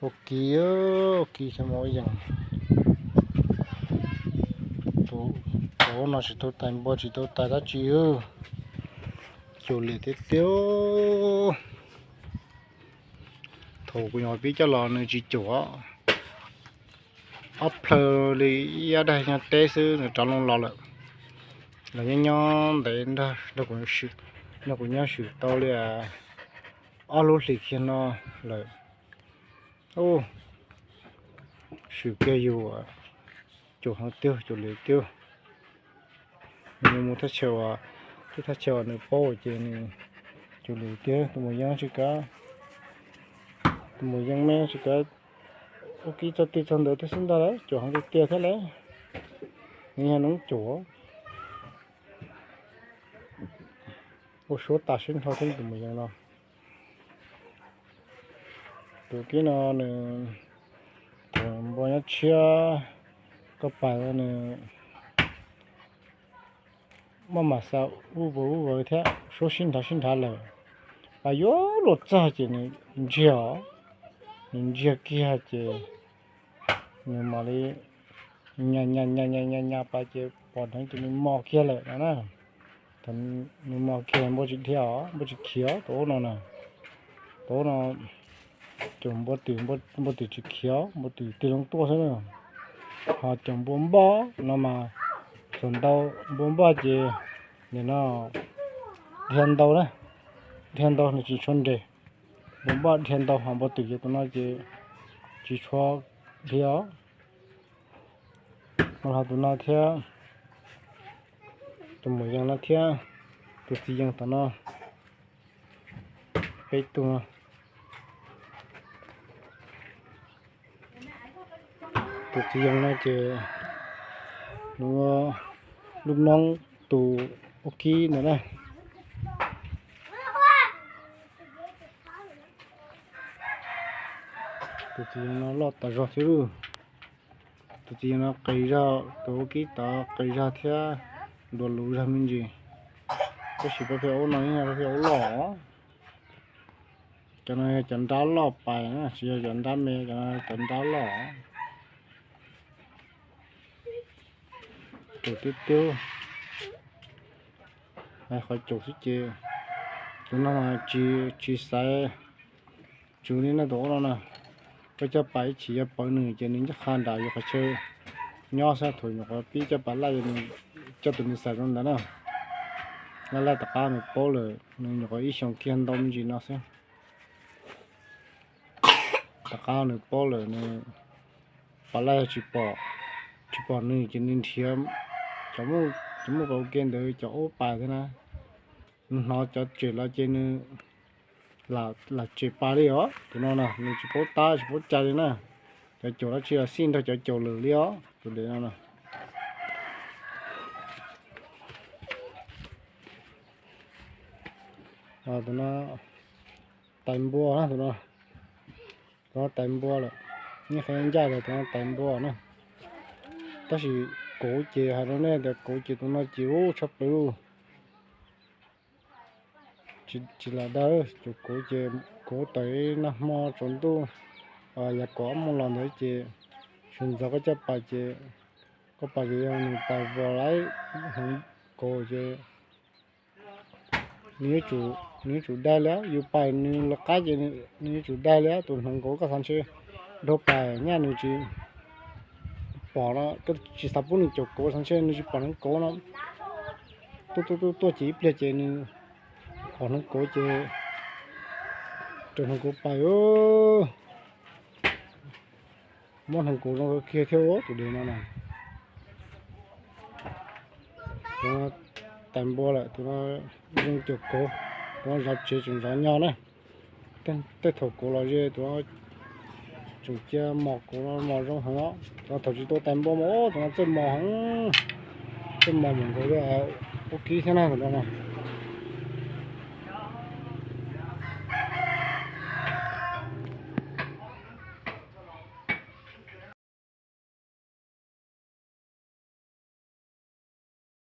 Ua kib, ua kib thiab mus ua yees. Tus, tus no tsis tau tais npua tsis tau tais dab tsi. Cuam liam tiag tiag. Thaum kuv nyuam qhuav pib coj los nws tsis cuam. Ob plhaw li ib yam daig nyob teb xwb nws rov loo los lawm. Los nyob nyob ntev nrog, nrog kuv nyob swm tau li ob lub hlis kiag no lawm. Swm kiag yus, cuam heev tiag, cuam liam tiag. Nws mus thaj chaw uas, ib thaj chaw uas nws paub ces nws cuam liam tiag. Tus mus yees tsis kav, tus mus yees me tsis kav, ua kib txog twg txog ntawd thiab xwb ntag lauj, cuam heev tiag tiag thiab lauj. Nws yog noob cuam, ua suab tas sib nrho thiab tus mus yees no. Tus kib no nws, thaum npua nyob tshiab, koj pais nws maj mam xa ub vawv ub vawv thiab suab sib nrhav sib nrhav lawm. Pais yuav luag txog ces nws ntsiag os, nws ntsiag kiag ces nws mam li nyas nyas nyas nyas nyas nyas pais ces pom dheev ces nws mos kiag lawm no na. Thaum nws mos kiag npua tsis dhia os, npua tsis khiav os, tus ub no na. Tus ub no ces npua twm, npua twm tsis khiav, npua twm tig loo tuaj xwb na. Ho cov npua npoj no mas txawm ntau, npua npoj ces nim no dhia ntau na, dhia ntau nws tsis tshua nres. Npua npoj dhia ntau, ho npua twm ces tus no ces tsis tshua dhia os. Ho tus no thiab, tus mus yees no thiab, tus txiv yees tom no, peb tug no. Tus txiv yees no ces nws ua lub noob tus ua kib ntawd na. Tus txiv yees no loj tas zog thiab lauj. Tus txiv yees no qis zog, tus ua kib tod qis zog thiab, dua luv zog me ntsis. Tab sis pab pheej ub no yeej yog pab pheej ub loj. Cov no yog cov nrab loj pais na, tsis yog cov nrab me, cov no cov nrab loj. Caum tiag tiag, hais qhov caum xwb ces tus no mas tsis, tsis xaiv tswv li no tus ub no na. Koj coj pais ib chim yuav pawv nws ces nws ncej qha nram yus qhov chaw nyob xwb, thaum nyuam qhuav pib coj pas laj, coj tus nws xaiv zoo ntawd na. Laj laj tom qab nws paub lawm, nws nyuam qhuav ib xyoos kiag ntau me ntsis no xwb. Tom qab nws paub lawm nws, pas laj yog tsis pom, tsis pom nws ces nws nrhiav cov, cov muaj pas ua ke ntawd cov ub pais thiab na. Nws hnov cov tsem los ces nws lam tsem pas li os. Tus no na nws tsis paub tab tsis paub cai li na. Cov caum dab tsi los xij nrog cov caum lawm li os tus dev no na. Tus no tais npua na, tus no, tus no tais npua lawm. Nej qhia ncaj tias tus no tais npua na. Tab sis kauv ces hais rau nej tias kauv ces tus no ces ub tshaj plaws. Tsis lam dag, cov kauv ces kauv tawm ib nag hmo tsaus ntuj, yav kaum ob moos los ntawd ces sawv ntxov koj coj pais ces koj pais ces yog nws pais vos lawm, hneev kauv ces nws yuav tsum, nws yuav tsum daig li, yus pais nws lawv qab ces nws yuav tsum daig li. Tus hneev kauv koj xav ntshe dhau pais nyaj nws tsis pom no, koj tsis xav pub nws caum kauv xav ntshe nws tsis pom hneev kauv no. Tuaj tuaj tuaj tuaj ces ib pliag ces nws pom hneev kauv ces raws hneev kauv pais. Muab hneev kauv zoo kiag thiab tus dev no na. Tus no tais npua lawm, tus no zoo caum kauv, tus no zov tsev tseem zov nyo na. Tej thaum kauv los ze tus no tseem cia mos kauv no mos zoo heev os. Tus no thaum tsis tau tais npua mas tus no txawj mos heev, txawj mos mus nkaus li ua kib thiab na tus no.